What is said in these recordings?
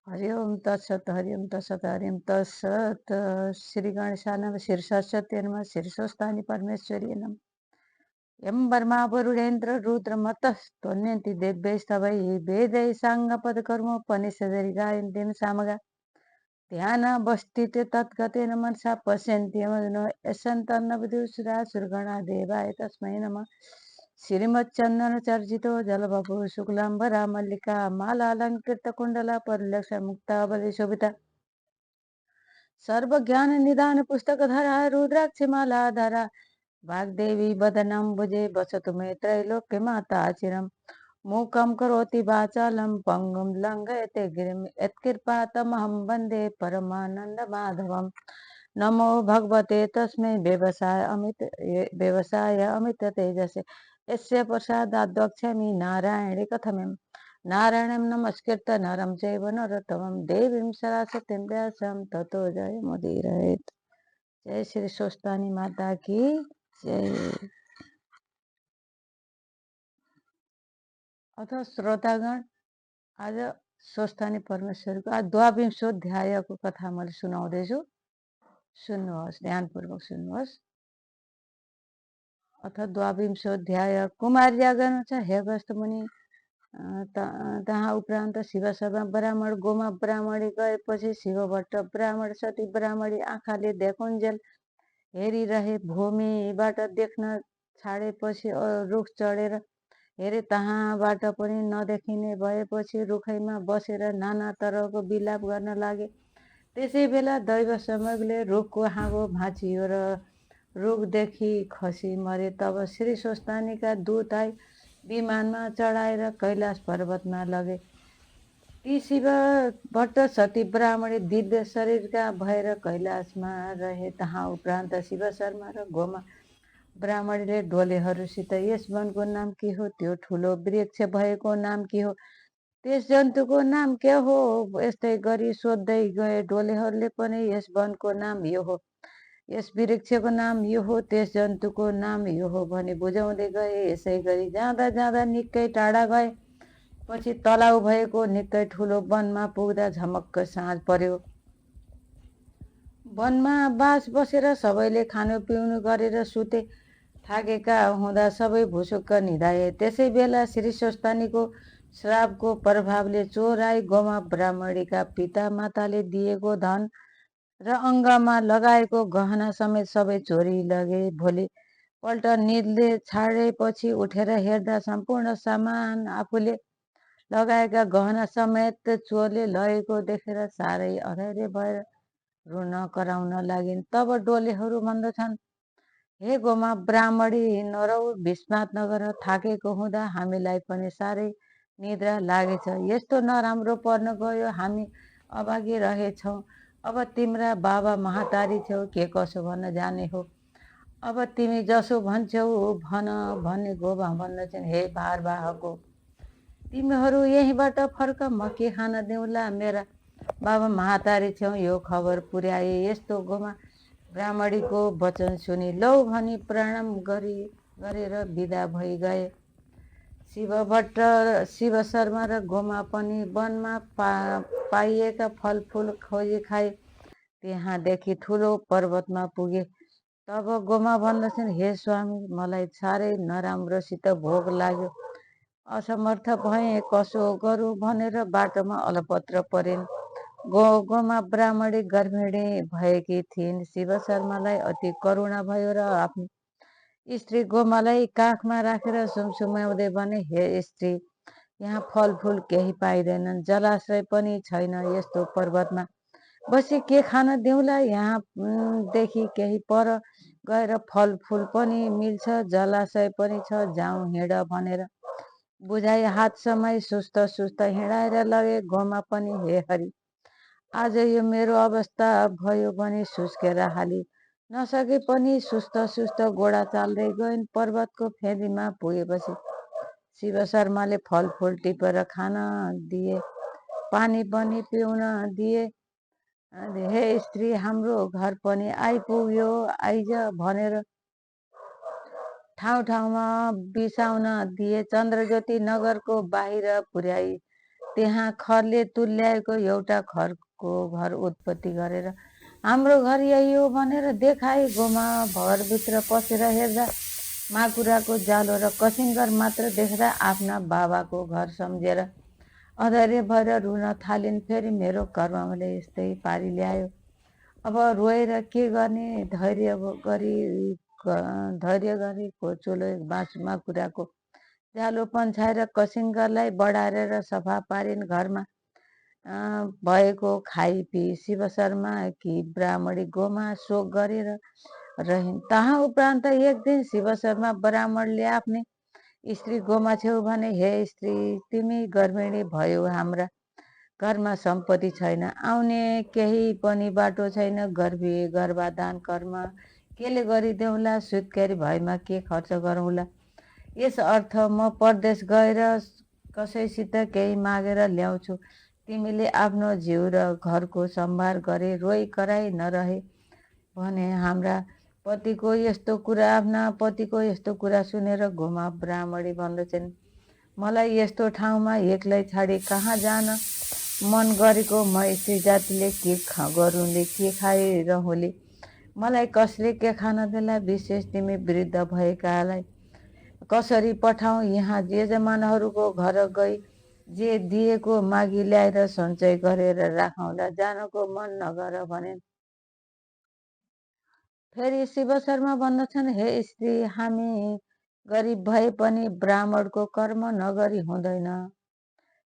हरि ओम तत्सत हरि ओम तत्सत हरि ओम तत्सत। श्री गणेशाय नमः। शीर्षस्वते नमः। शीर्षस्थानि परमेश्वरी नमः। यं वर्मा वरुणेन्द्र रुद्रमतः स्तोन्यन्ति देव्यैस्तवै वेदैः साङ्गपदकर्मोपनिषदरि गायन्तीं सामगा ध्यानावस्थिते तद्गतेन मनसा पश्यन्ति यमग्नो यस्सन्तन्नवधूसुरासुरगणा देवाय तस्मै नमः। श्रीमच्चन्दन चर्चितो जलवपु शुक्लाम्बरा मल्लिका मालालङ्कृत कुण्डला परिलक्ष्य मुक्तावली शोभिता सर्वज्ञान निदान पुस्तकधरा रुद्राक्षमालाधरा वाग्देवी वदनम्बुजे वसतु मे त्रैलोक्य माता चिरं मूकं करोति वाचालं पङ्गुं लङ्घयते गिरिं यत्कृपातमहं वन्दे परमानन्दमाधवं। नमो भगवते तस्मै व्यवसाय अमित तेजसे यस्य प्रसादाद्वक्ष्यामि नारायणे कथमिं नारायणं नमस्कृत्य नरं चैव नरोत्तमं देवीं सरस्वतीं व्यासं ततो जयमुदीरयेत्। जय श्री स्वस्थानी माता की जय। अथ श्रोतागण, आज स्वस्थानी परमेश्वरको आज द्वाविंशोध्यायको कथा मैले सुनाउँदैछु। सुन्नुहोस्, ध्यानपूर्वक सुन्नुहोस्। अथ द्वाविंशोध्याय कुमारी आगमन छ। हे अगस्त्य मुनि, तहाँ उपरान्त शिव शर्मा ब्राह्मण गोमा ब्राह्मणी गएपछि शिव भट्ट ब्राह्मण सती ब्राह्मणी आँखाले देखुन्जेल हेरिरहे। भूमिबाट देख्न छाडेपछि रुख चढेर हेरे, तहाँबाट पनि नदेखिने भएपछि रुखैमा बसेर नाना तरहको विलाप गर्न लागे। त्यसै बेला दैव समयले रुखको हाँगो भाँचियो र रुखदेखि खसी मरे। तब श्री स्वस्थानीका दूत आइ विमानमा चढाएर कैलाश पर्वतमा लगे। ती शिव भट्ट सती ब्राह्मणी दिव्य शरीरका भएर कैलाशमा रहे। तहाँ उपरान्त शिव शर्मा र गोमा ब्राह्मणीले डोलेहरूसित यस वनको नाम के हो, त्यो ठुलो वृक्ष भएको नाम के हो, त्यस जन्तुको नाम के हो, यस्तै गरी सोध्दै गए। डोलेहरूले पनि यस वनको नाम यो हो, यस वृक्षको नाम यो हो, त्यस जन्तुको नाम यो हो भनी बुझाउँदै गए। यसै गरी जाँदा जाँदा निकै टाढा गए। पछि तलाउ भएको निकै ठुलो वनमा पुग्दा झमक्क साँझ पर्यो। वनमा बास बसेर सबैले खानु पिउनु गरेर सुते। थाकेका हुँदा सबै भुसुक्क निधाए। त्यसै बेला श्री स्वस्थानीको श्रापको प्रभावले चोर आइ गोमा ब्राह्मणीका पिता माताले दिएको धन र अङ्गमा लगाएको गहना समेत सबै चोरी लगे। भोलिपल्ट निदले छाडेपछि उठेर हेर्दा सम्पूर्ण सामान आफूले लगाएका गहना समेत चोरले लगेको देखेर साह्रै अधैर्य भएर रुन कराउन लागिन्। तब डोलेहरू भन्दछन्, हे गोमा ब्राह्मणी, नरौ, विस्मात नगर। थाकेको हुँदा हामीलाई पनि साह्रै निद्रा लागेछ। यस्तो नराम्रो पर्न गयो, हामी अभागी रहेछौँ। अब तिम्रा बाबा महातारी छेउ के कसो भन्न जाने हो। अब तिमी जसो भन्छौ भन भन्ने गोमा भन्दछन्, हे भारवाहको, तिमीहरू यहीँबाट फर्क, म के खान दिउँला। मेरा बाबा महातारी छेउ यो खबर पुर्याए। यस्तो गोमा ब्राह्मणीको वचन सुनि लौ भनी प्रणाम गरेर बिदा भई गए। शिव भट्ट, शिव शर्मा र गोमा पनि वनमा पाइएका फलफुल खोजी खाए। त्यहाँदेखि ठुलो पर्वतमा पुगे। तब गोमा भन्दछन्, हे स्वामी, मलाई साह्रै नराम्रोसित भोग लाग्यो। असमर्थ भएँ, कसो गरौँ भनेर बाटोमा अलपत्र परेन्। गोमा ब्राह्मणी गर्भिणी भएकी थिइन्। शिव शर्मालाई अति करुणा भयो र आफ्नो स्त्री गोमालाई काखमा राखेर सुमसुम्याउँदै भने, हे स्त्री, यहाँ फलफुल केही पाइँदैनन्, जलाशय पनि छैन। यस्तो पर्वतमा बसी के खान दिउँला। यहाँदेखि केही पर गएर फलफुल पनि मिल्छ, जलाशय पनि छ, जाउँ हिँड भनेर बुझाइ हात समाई सुस्त सुस्त हिँडाएर लगे। गोमा पनि, हे हरि, आज यो मेरो अवस्था भयो भने सुस्केर हाली नसके पनि सुस्त सुस्त गोडा चाल्दै गइन्। पर्वतको फेदीमा पुगेपछि शिव शर्माले फलफुल टिपेर खान दिए, पानी पनि पिउन दिए। हे स्त्री, हाम्रो घर पनि आइपुग्यो, आइज भनेर ठाउँ ठाउँमा बिसाउन दिए। चन्द्रज्योति नगरको बाहिर पुर्याई त्यहाँ खरले तुल्याएको एउटा खरको घर उत्पत्ति गरेर हाम्रो घर यही हो भनेर देखाए। गोमा घरभित्र पसेर हेर्दा माकुराको जालो र कसिङ्गर मात्र देख्दा आफ्ना बाबाको घर सम्झेर अधैर्य भएर रुन थालिन्। फेरि मेरो कर्मले यस्तै पारी ल्यायो, अब रोएर के गर्ने? धैर्य गरी चोलो माकुराको जालो पन्छाएर कसिङ्गरलाई बढाएर र सफा पारिन्। घरमा भएको खाई पिई शिव शर्मा कि ब्राह्मणी गोमा शोक गरेर रहिन्। तहाँ उपरान्त एक दिन शिव शर्मा ब्राह्मणले आफ्नै स्त्री गोमा छेउ भने, हे स्त्री, तिमी गर्भिणी भयो, हाम्रा घरमा सम्पत्ति छैन, आउने केही पनि बाटो छैन, गर्भाधान कर्म केले गरिदेऊला? सुत्केरी भएमा के खर्च गरौँला? यस अर्थ म परदेश गएर कसैसित केही मागेर ल्याउँछु। तिमीले आफ्नो जिउ र घरको सम्भार गरे रोइ कराई नरहे भने आफ्ना पतिको यस्तो कुरा सुनेर गोमा ब्राह्मणी भन्दछन्, मलाई यस्तो ठाउँमा एक्लै छाडी कहाँ जान मन गरेको? म स्त्री जातिले के गरूँले, के खाइरहँले? मलाई कसले के खान देला? विशेष तिमी वृद्ध भएकालाई कसरी पठाउँ? यहाँ यजमानहरूको घर गई जे दिएको मागी ल्याएर सञ्चय गरेर राखौँला, जानको मन नगर भनेन्। फेरि शिव शर्मा भन्दछन्, हे स्त्री, हामी गरिब भए पनि ब्राह्मणको कर्म नगरी हुँदैन।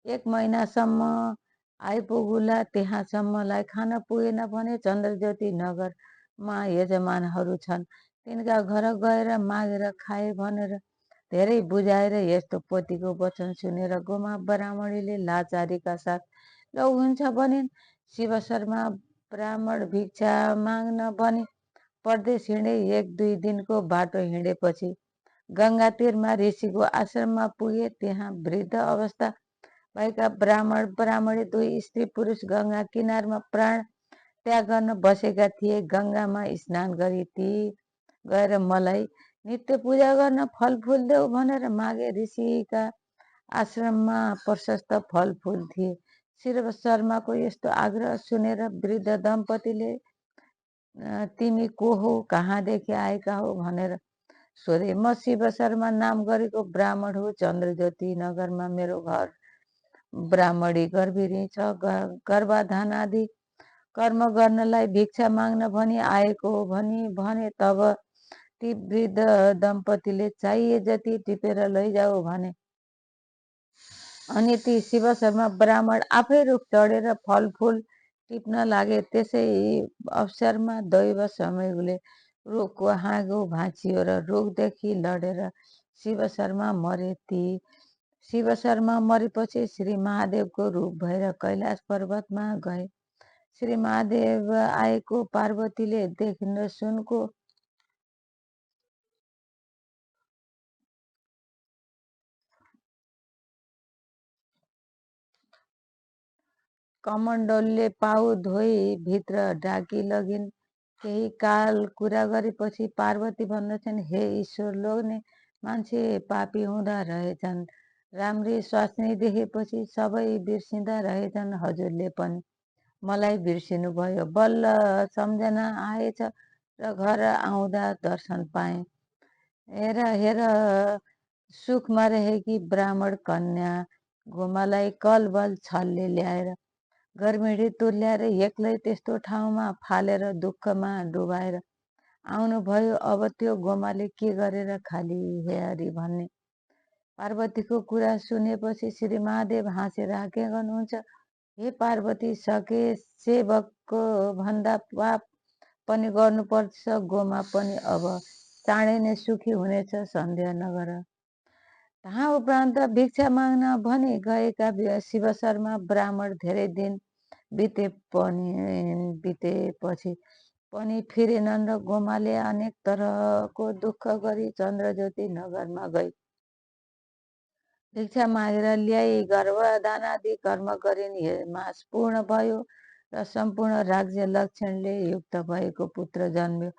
1 महिनासम्म आइपुगुला, त्यहाँसम्मलाई खान पुगेन भने चन्द्रज्योति नगरमा यजमानहरू छन्, तिनका घर गएर मागेर खाए भनेर धेरै बुझाएर यस्तो पतिको वचन सुनेर गोमा ब्राह्मणीले लाचारीका साथ लौ हुन्छ भनिन्। शिव शर्मा ब्राह्मण भिक्षा माग्न भनी परदेश हिँडे। 1-2 दिनको बाटो हिँडेपछि गङ्गा तीरमा ऋषिको आश्रममा पुगे। त्यहाँ वृद्ध अवस्था भएका ब्राह्मण ब्राह्मणी 2 स्त्री पुरुष गङ्गा किनारमा प्राण त्याग गर्न बसेका थिए। गङ्गामा स्नान गरी ती गएर मलाई नित्य पूजा गर्न फलफुल देऊ भनेर मागे। ऋषिका आश्रममा प्रशस्त फलफुल थिए। शिव शर्माको यस्तो आग्रह सुनेर वृद्ध दम्पतिले तिमी को हो, कहाँदेखि आएका हो भनेर सोधे। म शिव शर्मा नाम गरेको ब्राह्मण हो, चन्द्रज्योति नगरमा मेरो घर। ब्राह्मणी गर्भिणी छ, गर्भाधान आदि कर्म गर्नलाई भिक्षा माग्न भनी आएको हो भनी भने। तब ती वृद्ध दम्पतिले चाहिए जति टिपेर लैजाऊ भने। अनि ती शिव शर्मा ब्राह्मण आफै रुख चढेर फलफुल टिप्न लागे। त्यसै अवसरमा दैव समयले रुखको हाँगो भाँचियो र रुखदेखि लडेर शिव शर्मा मरे। ती शिव शर्मा मरेपछि श्री महादेवको रूप भएर कैलाश पर्वतमा गए। श्री महादेव आएको पार्वतीले देखिन सुनको कमण्डलले पाउ धोई भित्र ढाकी लगिन्। केही काल कुरा गरेपछि पार्वती भन्दछन्, हे ईश्वर, लोग्ने मान्छे पापी हुँदा रहेछन्, राम्री स्वास्नी देखेपछि सबै बिर्सिँदा रहेछन्। हजुरले पनि मलाई बिर्सिनु भयो। बल्ल सम्झना आएछ र घर आउँदा दर्शन पाएँ। हेर सुखमा रहेकी ब्राह्मण कन्या गोमालाई कलबल छलले ल्याएर गर्भिणी तुल्याएर एक्लै त्यस्तो ठाउँमा फालेर दुःखमा डुबाएर आउनुभयो। अब त्यो गोमाले के गरेर खाली हेरी भन्ने? पार्वतीको कुरा सुनेपछि श्री महादेव हाँसेर के गर्नुहुन्छ? हे पार्वती, सके सेवकको भन्दा पाप पनि गर्नुपर्छ। गोमा पनि अब चाँडै नै सुखी हुनेछ, सन्देह नगर। तहाँ उपरान्त भिक्षा माग्न भनी गएका शिव शर्मा ब्राह्मण धेरै दिन बितेपछि पनि फिरेनन् र गोमाले अनेक तरहको दुःख गरी चन्द्रज्योति नगरमा गई भिक्षा मागेर ल्याई गर्भधान आदि कर्म गरिन्। मास पूर्ण भयो र सम्पूर्ण राज्य लक्षणले युक्त भएको पुत्र जन्म्यो।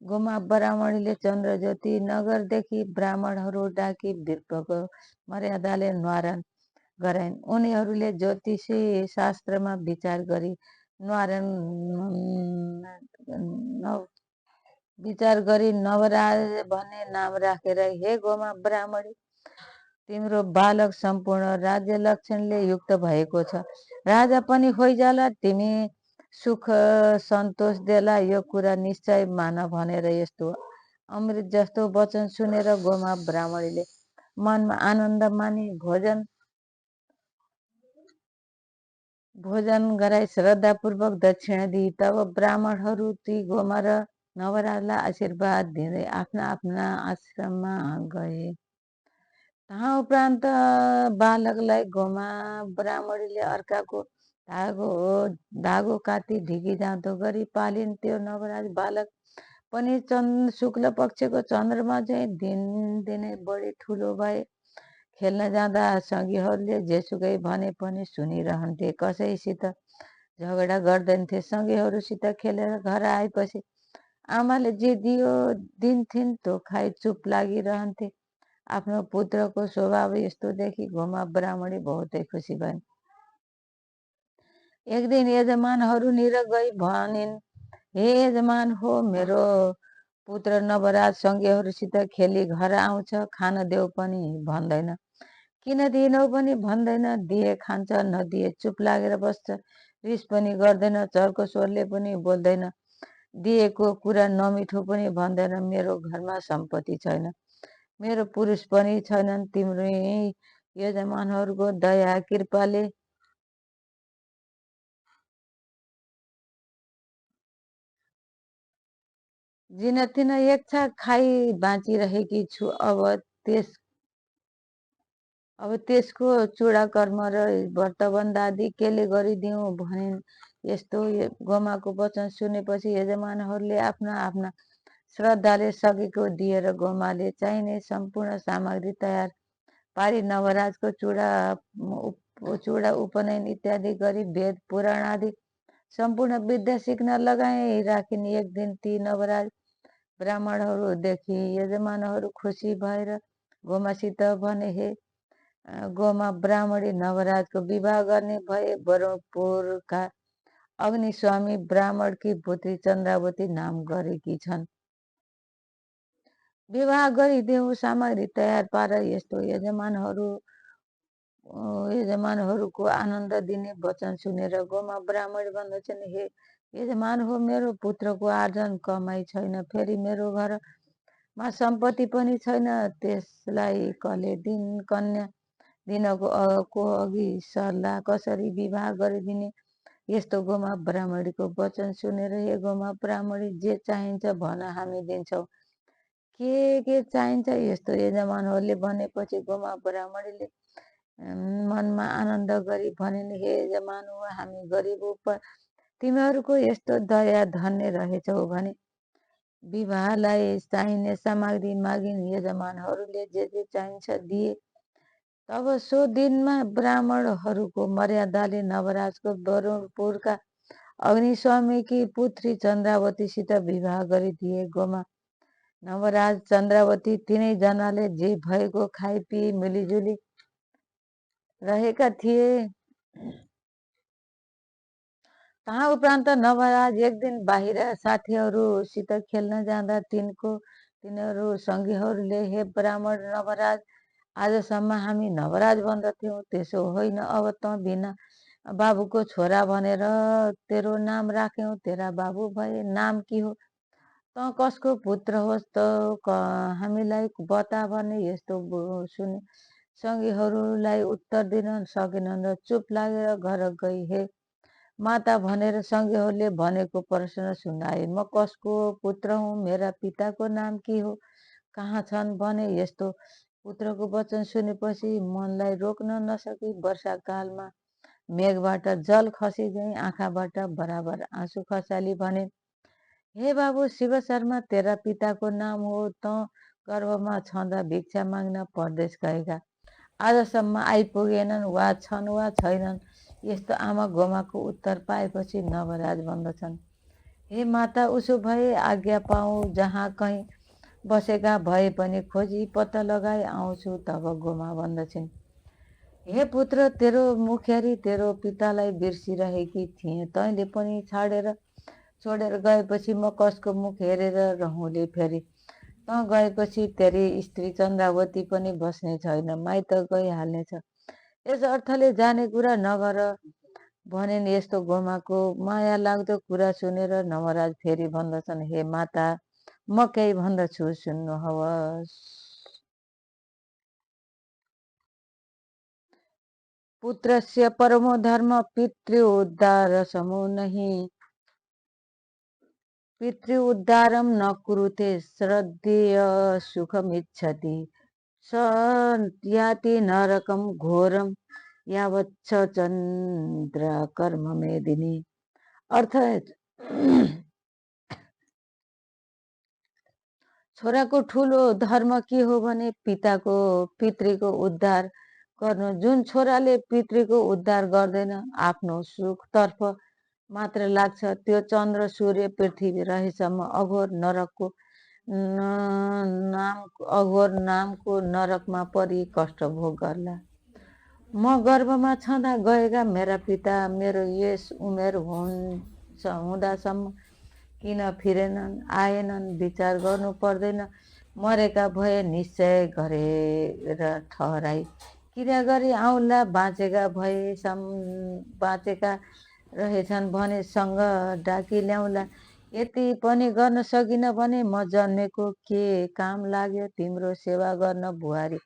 गोमा ब्राह्मणीले चन्द्रज्योति नगरदेखि ब्राह्मणहरू डाकी विप्रको मर्यादाले न्वारन गराइन्। उनीहरूले ज्योतिषी शास्त्रमा विचार गरी नवराज भन्ने नाम राखेर, हे गोमा ब्राह्मणी, तिम्रो बालक सम्पूर्ण राज्य लक्षणले युक्त भएको छ। राजा पनि होइजाला, तिमी सुख सन्तोष देला, यो कुरा निश्चय मान भनेर यस्तो अमृत जस्तो वचन सुनेर गोमा ब्राह्मणीले मनमा आनन्द मानी भोजन गराई श्रद्धापूर्वक दक्षिणा दिई। तब ब्राह्मणहरू ती गोमा र नवराजलाई आशीर्वाद दिँदै आफ्ना आफ्ना आश्रममा गए। तहाँ उपरान्त बालकलाई गोमा ब्राह्मणीले अर्काको धागो काटी ढिकी जाँतो गरी पालिन्। त्यो नवराज बालक पनि शुक्ल पक्षको चन्द्रमा चाहिँ दिनदिनै बढी ठुलो भए। खेल्न जाँदा सँगीहरूले जेसुकै भने पनि सुनिरहन्थे, कसैसित झगडा गर्दैन्थे। सँगीहरूसित खेलेर घर आएपछि आमाले जे दिन्थिन् त्यो खाइ चुप लागिरहन्थे। आफ्नो पुत्रको स्वभाव यस्तो देखि गोमा ब्राह्मणी बहुतै खुसी भइन्। एक दिन यजमानहरूनिर गई भनिन्, हे यजमान हो, मेरो पुत्र नवराज सँगीहरूसित खेली घर आउँछ, खान देऊ पनि भन्दैन, किन दिनौ पनि भन्दैन, दिए खान्छ, नदिए चुप लागेर बस्छ, रिस पनि गर्दैन, चर्को स्वरले पनि बोल्दैन, दिएको कुरा नमिठो पनि भन्दैन। मेरो घरमा सम्पत्ति छैन, मेरो पुरुष पनि छैनन्, तिम्रो यजमानहरूको दया कृपाले जिनतिन एक छाक खाई बाँचिरहेकी छु। अब त्यसको चुडा कर्म र व्रतबन्ध आदि केले गरिदिउँ भनिन्। यस्तो गोमाको वचन सुनेपछि यजमानहरूले आफ्ना आफ्ना श्रद्धाले सकेको दिएर गोमाले चाहिने सम्पूर्ण सामग्री तयार पारी नवराजको चुडा उपनयन इत्यादि गरी वेद पुराण आदि सम्पूर्ण विद्या सिक्न लगाइराखिन्। एक दिन ती नवराज ब्राह्मणहरूदेखि यजमानहरू खुसी भएर गोमासित भने, हे गोमा ब्राह्मणी, नवराजको विवाह गर्ने भए वरुणपुरका अग्निस्वामी ब्राह्मणकी पुत्री चन्द्रावती नाम गरेकी छन्, विवाह गरिदेऊ, सामग्री तयार पार। यस्तो यजमानहरूको आनन्द दिने वचन सुनेर गोमा ब्राह्मणी भन्दछन्, हे यजमान हो, मेरो पुत्रको आर्जन कमाइ छैन, फेरि मेरो घरमा सम्पत्ति पनि छैन, त्यसलाई कसले कन्या दिनको अघि सल्लाह कसरी विवाह गरिदिने। यस्तो गोमा ब्राह्मणीको वचन सुनेर, हे गोमा ब्राह्मणी, जे चाहिन्छ भन, हामी दिन्छौँ, के चाहिन्छ। यस्तो यजमानहरूले भनेपछि गोमा ब्राह्मणीले मनमा आनन्द गरी भनिन्, हे यजमान हो, हामी गरिब तिमीहरूको यस्तो दया धन्य रहेछौ भने विवाहलाई चाहिने सामग्री मागिन्। यजमानहरूले जे चाहिन्छ दिए। तब सो दिनमा ब्राह्मणहरूको मर्यादाले नवराजको वरुणपुरका अग्निस्वामीकी पुत्री चन्द्रावतीसित विवाह गरिदिए। गोमा नवराज चन्द्रावती तिनैजनाले जे भएको खाइ पिई मिलिजुली रहेका थिए। तहाँ उपरान्त नवराज एक दिन बाहिर साथीहरूसित खेल्न जाँदा तिनीहरू सँगीहरूले, हे ब्राह्मण नवराज, आजसम्म हामी नवराज भन्दथ्यौँ, त्यसो होइन, अब त बिना बाबुको छोरा भनेर तेरो नाम राख्यौँ, तेरा बाबु भए, नाम के हो, त कसको पुत्र होस् त हामीलाई बता भने। यस्तो सुने सँगीहरूलाई उत्तर दिन सकेनन् र चुप लागेर घर गई। हे माता भनेर सँगीहरूले भनेको प्रश्न सुनाए, म कसको पुत्र हुँ, मेरा पिताको नाम के हो, कहाँ छन् भने। यस्तो पुत्रको वचन सुनेपछि मनलाई रोक्न नसकी वर्षाकालमा मेघबाट जल खसी गई आँखाबाट बराबर आँसु खसाली भने, हे बाबु शिव शर्मा, तेरा पिताको नाम हो, त गर्भमा छँदा भिक्षा माग्न परदेश गएका, आजसम्म आइपुगेनन्, वा छन् वा छैनन्। यस्तो आमा गोमाको उत्तर पाएपछि नवराज भन्दछन्, हे माता, उसो भए आज्ञा पाऊ, जहाँ कहीँ बसेका भए पनि खोजी पत्ता लगाई आउँछु। तब गोमा भन्दछिन्, हे पुत्र, तेरो मुखियारी तेरो पितालाई बिर्सिरहेकी थिएँ। तैँले पनि छोडेर गएपछि म कसको मुख हेरेर रहँले फेरि? तँ गएपछि तेरी स्त्री चन्द्रावती पनि बस्ने छैन, माइत गइहाल्नेछ। यस अर्थले जाने कुरा नगर भनिन्। यस्तो गोमाको माया लाग्दो कुरा सुनेर नवराज फेरि भन्दछन्, हे माता, म केही भन्दछु, सुन्नुहोस्। पुत्रस्य परमो धर्म पितृ उद्धार समो नहीं। पितृ उद्धारम न कुरुते श्रद्धेय सुखमिच्छति स याति नरकम घोरम यावच्छ चन्द्र कर्म मेदिनी। अर्थ छोराको ठुलो धर्म के हो भने पितृको उद्धार गर्नु। जुन छोराले पितृको उद्धार गर्दैन, आफ्नो सुखतर्फ मात्र लाग्छ, त्यो चन्द्र सूर्य पृथ्वी रहेसम्म अघोर नामको नरकमा परि कष्ट भोग गर्ला। म गर्भमा छँदा गएका मेरा पिता मेरो यस उमेर हुँदासम्म किन फिरेनन्, आएनन्, विचार गर्नु पर्दैन। मरेका भए निश्चय गरेर ठहराई क्रिया गरी आउला। बाँचेका रहेछन् भने सँग डाकी ल्याउला। यति पनि गर्न सकिन भने म जन्मेको के काम लाग्यो? तिम्रो सेवा गर्न बुहारी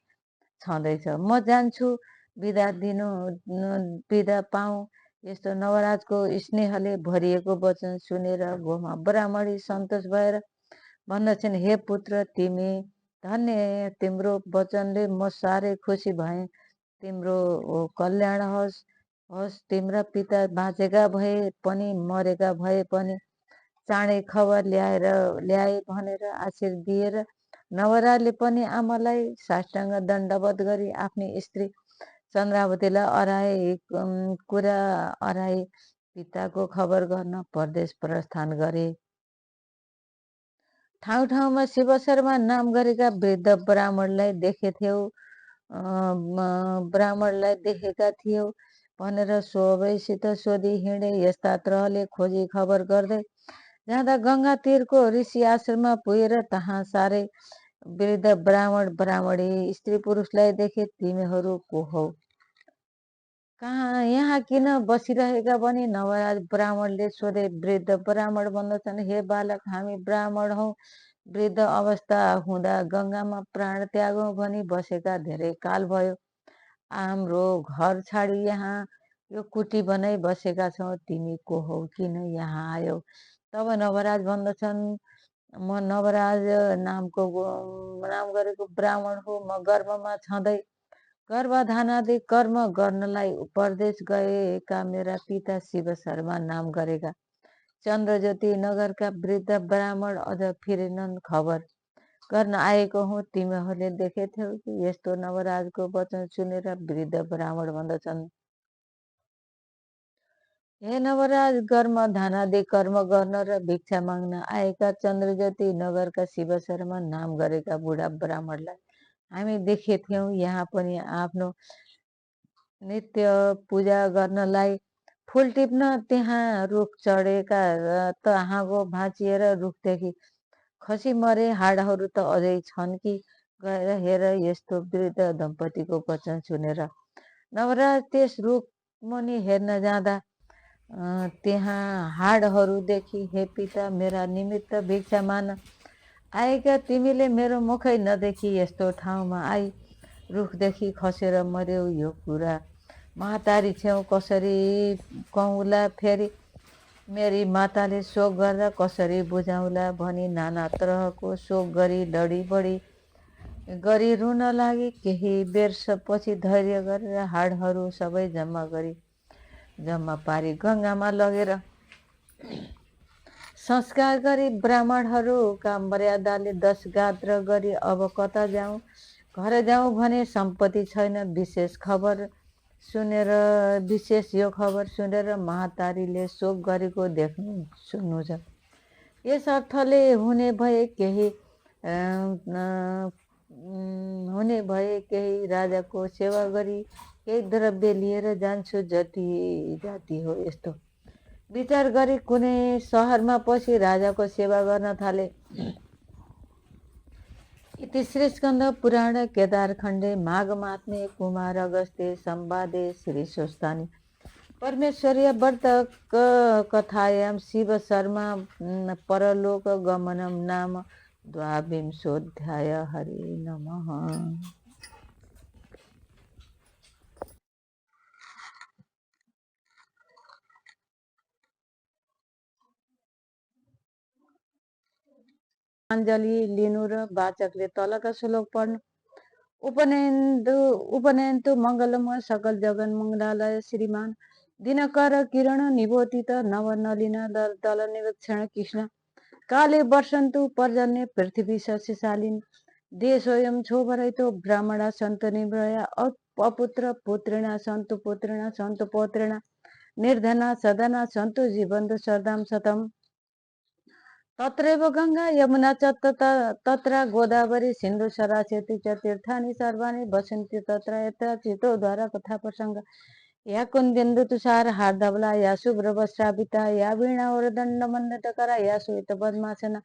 छँदैछ, म जान्छु। बिदा पाऊ। यस्तो नवराजको स्नेहले भरिएको वचन सुनेर गोमा ब्राह्मणी सन्तोष भएर भन्दछन्, हे पुत्र, तिमी धन्य, तिम्रो वचनले म साह्रै खुसी भएँ। तिम्रो कल्याण होस्। तिम्रा पिता बाँचेका भए पनि मरेका भए पनि चाँडै खबर ल्याए भनेर आशीर्वाद दिएर नवराजले पनि आमालाई साष्टाङ्ग दण्डवत गरी आफ्नी स्त्री चन्द्रावतीलाई अराए पिताको खबर गर्न परदेश प्रस्थान गरे। ठाउँ ठाउँमा शिव शर्मा नाम गरेका वृद्ध ब्राह्मणलाई देखेका थियौ भनेर सबैसित सोधी हिँडे। यस्ता तरहले खोजी खबर गर्दै जाँदा गङ्गा तीरको ऋषि आश्रममा पुगेर तहाँ साह्रै वृद्ध ब्राह्मणी स्त्री पुरुषलाई देखे। तिमीहरू को हौ? यहाँ किन बसिरहेका भनी नवराज ब्राह्मणले सोधे। वृद्ध ब्राह्मण भन्दछन्, हे बालक, हामी ब्राह्मण हौ। वृद्ध अवस्था हुँदा गङ्गामा प्राण त्यागौँ भनी बसेका धेरै काल भयो। हाम्रो घर छाडी यहाँ यो कुटी बनाई बसेका छौँ। तिमी को हौ? किन यहाँ आयौ? तब नवराज भन्दछन्, म नवराज नाम गरेको ब्राह्मण हो। म गर्भमा छँदै गर्भाधान आदि कर्म गर्नलाई परदेश गएका मेरा पिता शिव शर्मा नाम गरेका चन्द्रज्योति नगरका वृद्ध ब्राह्मण अझ फिरेनन्, खबर गर्न आएको हुँ। तिमीहरूले देखेथ्यौ कि? यस्तो नवराजको वचन सुनेर वृद्ध ब्राह्मण भन्दछन्, हे नवराज, गर्भधान आदि कर्म गर्न र भिक्षा माग्न आएका चन्द्रज्योति नगरका शिव शर्मा नाम गरेका बुढा ब्राह्मणलाई हामी देखेथ्यौँ। यहाँ पनि आफ्नो नित्य पूजा गर्नलाई फुल टिप्न त्यहाँ रुख चढेका तहाँको भाँचिएर रुखदेखि खसी मरे हाडहरू त अझै छन् कि? गएर हेर। यस्तो वृद्ध दम्पतिको वचन सुनेर नवराज त्यस रुख मुनि हेर्न जाँदा त्यहाँ हाडहरू देखि, हे पिता, मेरा निमित्त भिक्षा मान आएका तिमीले मेरो मुखै नदेखी यस्तो ठाउँमा आई रुखदेखि खसेर मर्यौ। यो कुरा महतारी छेउ कसरी कहूँला? फेरि मेरी माताले शोक गर्दा कसरी बुझाउला भनी नाना तरहको शोक गरी लडी बढी गरी रुन लागे। केही वर्षपछि धैर्य गरेर हाडहरू सबै जम्मा पारी गङ्गामा लगेर संस्कार गरी ब्राह्मणहरूका मर्यादाले 10 गात्र गरी अब कता जाउँ? घर जाउँ भने सम्पत्ति छैन। विशेष यो खबर सुनेर महतारीले शोक गरेको सुन्नु छ। यस अर्थले हुने भए केही राजाको सेवा गरी केही द्रव्य लिएर जान्छु जति जाति हो यस्तो विचार गरी कुनै सहरमा पसी राजाको सेवा गर्न थाले। इति श्रीस्कन्द पुराण केदारखण्डे माघ महात्म्ये कुमार अगस्त्ये संवादे श्री स्वस्तानि परमेश्वरीय व्रत कथायां शिव शर्मा परलोक गमनम नाम द्वाविंशोऽध्याय। हरि नमः। अञ्जली लिनु र वाचकले तलका श्लोक पढ्नु। उपनयन्तु मङ्गलमय सकल जगन मङ्गलालय श्रीमान दिनकर किरण निबोधित नव नलिन दल निरक्षण कृष्ण काले वर्षन्तु पर्जन्य पृथ्वी शशिशालिन देशोऽयं क्षोभरहितो ब्राह्मणा सन्तु निवृया अपुत्र पुत्रिणा सन्तु पुत्रिणा सन्तु पौत्रिणा निर्धना सदना सन्तु जीवन्तु शरदां शतम्। तत्रैव गंगा यमुना च तत्र गोदावरी सिन्धु सरस्वती च तीर्थानि सर्वाणि वसन्ति तत्र यत्र चितोद्वार कथा प्रसंग या कुन्देन्दु तुषार हार्दवला या शुभ्रवस्त्रापिता या वीणा वरदंड मंडटकरा या श्वेत पद्मासना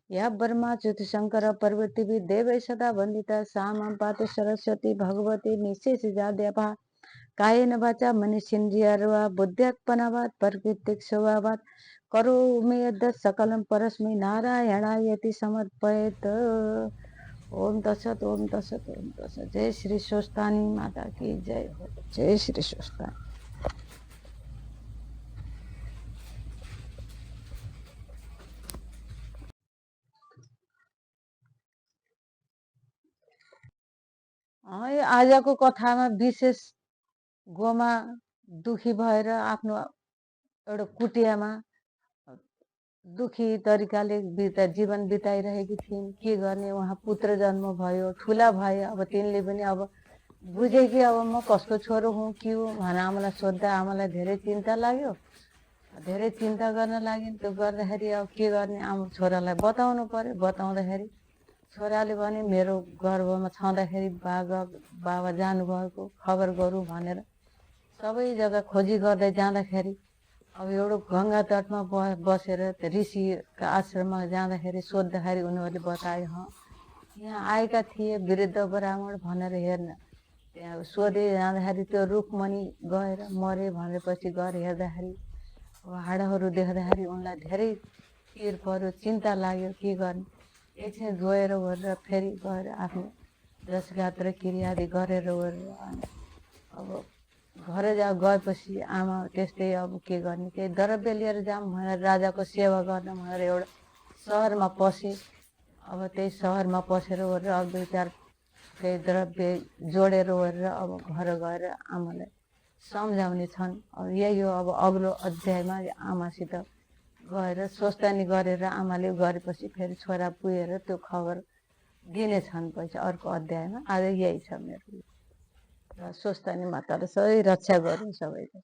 या ब्रह्मा च्युतिशंकर पर्वती देवै सदा वंदिता सामां पातु सरस्वती भगवती निशेष जाद्यपा कायेन वाचा मनीषिन्द्रियर्वा बुद्ध्यात्मनावात् प्रकृतिक स्वभावात् करोमि यद्यत् सकलं परस्मै नारायणायति समर्पयेत्। ओम तत्सत ओम तत्सत ओम तत्सत। जय श्री स्वस्तानी माता की जय हो। जय श्री स्वस्तानी। आजको कथामा विशेष गोमा दुखी भएर आफ्नो एउटा कुटियामा दुखी तरिकाले जीवन बिताइरहेकी थिइन्। के गर्ने, उहाँ पुत्र जन्म भयो, ठुला भए। अब तिनले पनि अब बुझे कि अब म कसको छोरो हुँ के हो भनेर आमालाई सोद्धा आमालाई धेरै चिन्ता लाग्यो। धेरै चिन्ता गर्न लागिन्। त्यो गर्दाखेरि अब के गर्ने, आमा छोरालाई बताउनु पर्यो। बताउँदाखेरि छोराले भने मेरो गर्भमा छँदाखेरि बाबा जानुभएको खबर गरौँ भनेर सबै जग्गा खोजी गर्दै जाँदाखेरि अब एउटा गंगा तटमा बसेर ऋषिका आश्रममा जाँदाखेरि सोद्धाखेरि उनीहरूले बताए यहाँ आएका थिए वृद्ध ब्राह्मण भनेर हेर्न। त्यहाँ सोधे जाँदाखेरि त्यो रुखमणि गएर मरे भनेपछि गएर हेर्दाखेरि हाडाहरू देख्दाखेरि उनलाई धेरै पिर पर्यो, चिन्ता लाग्यो। के गर्ने, एकछिन गएर गरेर फेरि गएर आफ्नो जसघात र क्रियादि गरेर अब घर गएपछि आमा त्यस्तै अब के गर्ने, केही द्रव्य लिएर जाऊँ भनेर राजाको सेवा गर्न भनेर एउटा सहरमा पसे। अब त्यही सहरमा पसेर गरेर अब दुई चार केही द्रव्य जोडेर गरेर अब घर गएर आमालाई सम्झाउने छन्। अब यही हो। अब अग्लो अध्यायमा आमासित गएर स्वस्तानी गरेर आमाले गरेपछि फेरि छोरा पुगेर त्यो खबर दिनेछन् पछि अर्को अध्यायमा। आज यही छ मेरो। स्वस्तानी माताले सबै रक्षा गरून् सबैको।